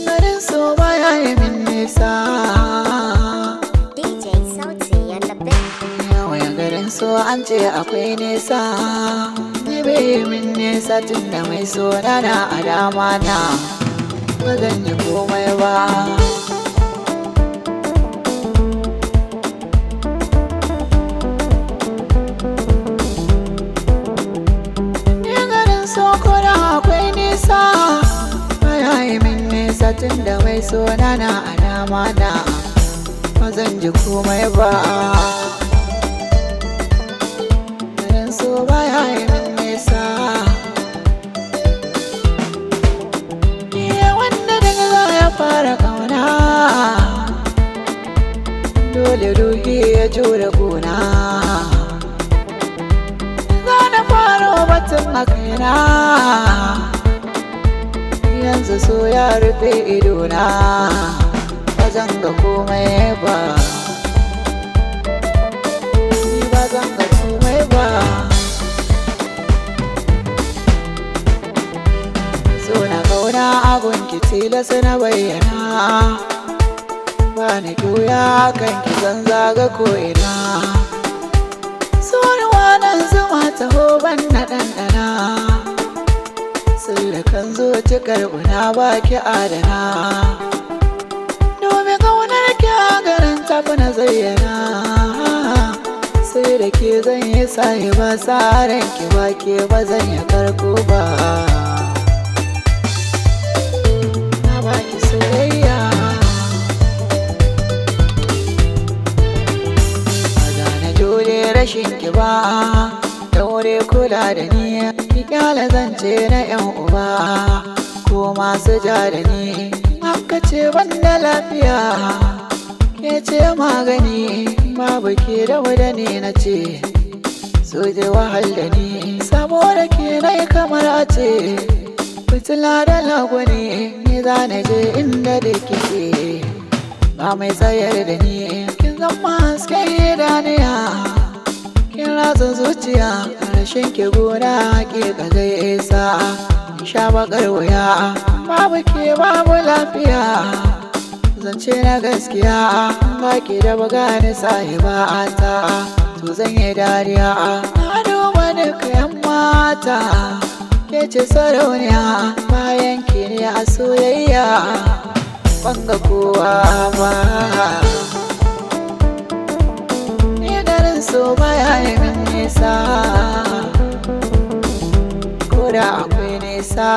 Garin so baya yi min nisa. DJ Sauti and the Big Yawan garin so an ce akwai nisa. Ni bai yi min nisa tun da mai so na na a dama na. Ba zan yi komai ba. Ni garin so ko da akwai nisa. Baya yi min nisa tun da mai so na na a dama na. Ba zan ji komai ba. Garin so baya yi min nisa. Iya wanda daga za ya fara kauna. Dole ruhi ya jure gona. Za na fara batun a kaina. Yanzu so ya rufe idona. Ba zan ga komai ba. Ni ba zan ga komai ba. So na kauna abun ki tilas na bayyana. Ba ni ƙuya kan ki zan zaga ko'ina. So ni wannan zuma taho ban na ɗanɗana. Sirrikan zuci karɓuna ba ki adana. Domin ƙaunar ki a garin tafi na zayyana. Sai da ke zan yi sahiba sa ranki ba ke ba zan yi karko ba. Na baki soyayya. Ba za na jure rashin ki ba. Daure kula da ni, ki kyale zance na yan uba. Ko masu ja da ni, haka ce ban da lafiya. Ke ce magani, babu ke da wadani na ce. So je wahal da ni, saboda ke na kamar a ce. Fitila da lagwani, ni za na je inda da kike. Ba mai tsayar da ni, kin zama hasken idaniya. Kin ratsa zuciya, rashin ki gona hakika zai isa. In sha bakar wuya, babu ke babu lafiya. Zance na gaskiya, ba ki da bagani sahiba ta. To zan yi dariya, na duba duka yan mata. Ke ce sarauniya, bayan ki ne a soyayya. Ban ga kowa ba. Ni garin so baya yi min nisa. Ko da akwai nisa.